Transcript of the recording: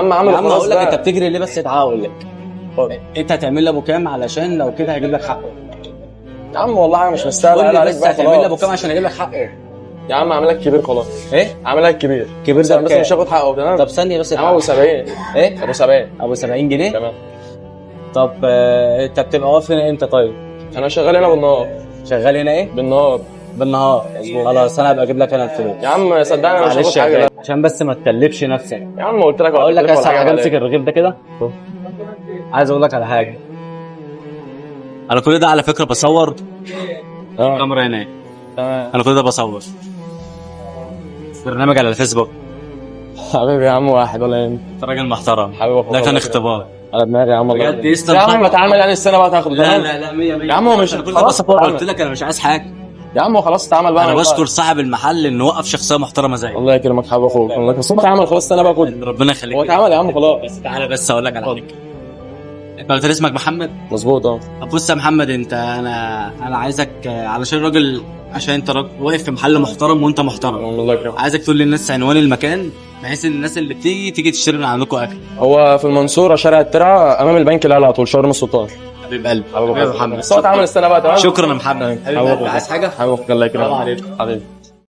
عم يا عمله عم خلاص هقول لك بقى. انت بتجري ليه بس، تعالى اقول لك. اتفضل. انت هتعمل لي ابو كام؟ علشان لو كده هجيب لك حقه. يا عم والله حاجة مش مستاهلة، قول قال لي عليك بس بقى هتعمل لي ابو خلاص. كام عشان اجيب لك حقه. يا عم اعمل لك كبير خلاص. ايه؟ اعمل لك كبير. كبير ده بس بكام؟ مش هاخد حقه. تمام. طب ثانية بس. يا عم ابو 70. ايه؟ ابو 70. ابو 70 جنيه؟ تمام. طب انت بتبقى واقف هنا امتى طيب؟ انا شغال هنا بالنهار. شغال هنا ايه؟ بالنهار. بالنهار. خلاص انا هبقى اجيب لك انا الفلوس. يا عم صدقني انا مش معلش هاخد يا حاجة. غالي، عشان بس ما تكلفش نفسك. يا عم قلت لك. اقول لك ولا بس على حاجة، عليك. امسك الرغيف ده كده. عايز اقول لك على حاجة، انا كل ده على فكرة بصور. اه الكاميرا هناك. تمام. انا كل ده بصور برنامج على الفيسبوك. حبيبي يا عم، واحد ولا يهمك. انت راجل محترم. حبيبي أخوك، ده كان الله اختبار. على دماغي يا عم الله. بجد يسلم. يا عم ما تعمل يعني السنة بقى تاخده. لا تمام. لا لا، 100 100. يا عم هو مش انا كل ده خلاص بصور، اتعمل. قلت لك انا مش عايز حاجة. يا عم هو خلاص اتعمل بقى. انا ما بشكر ينفعش. صاحب المحل انه وقف شخصية محترمه زيك. الله يكرمك حبيب اخوك، الله يكرمك. بس هو اتعمل خلاص، السنة بقى خد. ربنا يخليك. هو اتعمل يا عم خلاص. بس تعالى بس اقول لك على حاجة. انت قلت لي اسمك محمد؟ مظبوط اه. طب بص يا محمد، انت انا عايزك علشان راجل، عشان انت راجل واقف في محل محترم وانت محترم. الله يكرمك. عايزك تقول للناس عنوان المكان، بحيث ان الناس اللي بتيجي تيجي تشتري من عندكم اكل. هو في المنصورة، شارع الترعه، امام البنك الاهلي على طول، شاورما السلطان. حبيب قلبي، حبيب محمد. بس هو اتعمل السنة بقى. تمام. شكرا يا محمد. حبيب حبيب قلبي، عايز حاجة؟ حبيب اخوك، الله يكرمك. السلام عليكم. حبيبي.